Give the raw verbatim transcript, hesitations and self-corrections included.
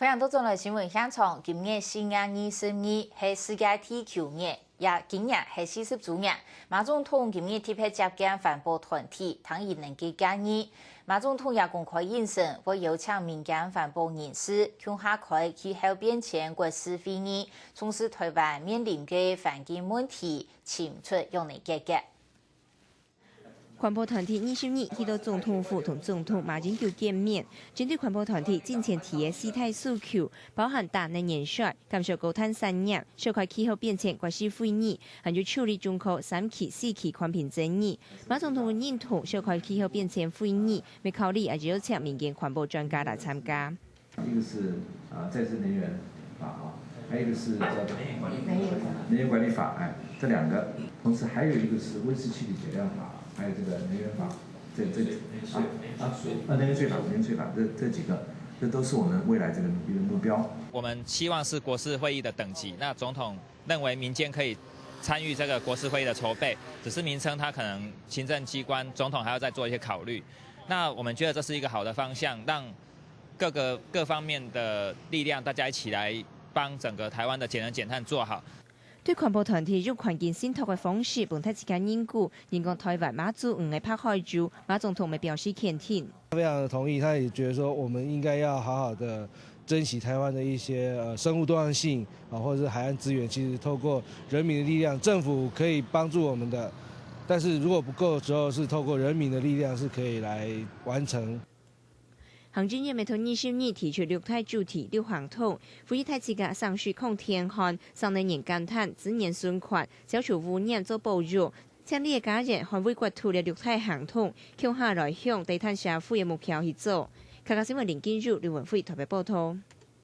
歡迎倒轉來新聞現場，今日四月二十二，係世界地球日，也今日係四十週年。馬總統今日特別接見環保團體，聽佢等个建議。馬總統也公開應承，會邀請民間環保人士，共下開氣候變遷國際會議，重視臺灣面臨个環境問題，尋出仰仔解決。 環保團體二十二去到總統府同總統馬英九見面，針對環保團體進前提个四大訴求，包含打能源稅、減少高碳產業、召開氣候變遷國際會議，還有處理中科三期、四期環評爭議。馬總統認同召開氣候變遷會議，愛考慮也邀請民間環保專家來參加。 一个是啊再生能源法啊，还有一个是叫能源管理法，哎，这两个，同时还有一个是温室气体减量法，还有这个能源法，这这啊啊啊能源税法，能源税法，这这几个，这都是我们未来这个努力的目标。我们希望是国是会议的等级，那总统认为民间可以参与这个国是会议的筹备，只是名称他可能行政机关总统还要再做一些考虑。那我们觉得这是一个好的方向，让 各个各方面的力量，大家一起来帮整个台湾的节能减碳做好。对环保团体用环境信托个方式分大自家认股，人讲台湾马祖毋係白海洲，马总统也表示肯定。非常同意，他也觉得说我们应该要好好的珍惜台湾的一些呃生物多样性啊，或者是海岸资源，其实透过人民的力量，政府可以帮助我们的，但是如果不够的时候，是透过人民的力量是可以来完成。 行政院也在二十二提出六大主题六行動，呼籲大自家省水抗天旱、省能源減碳、資源循環、消除污染做保育，淨俐个家園、捍衛國土這六大行動，共下來向低碳社會个目標去做。客家新聞林金如、劉文輝特別報導。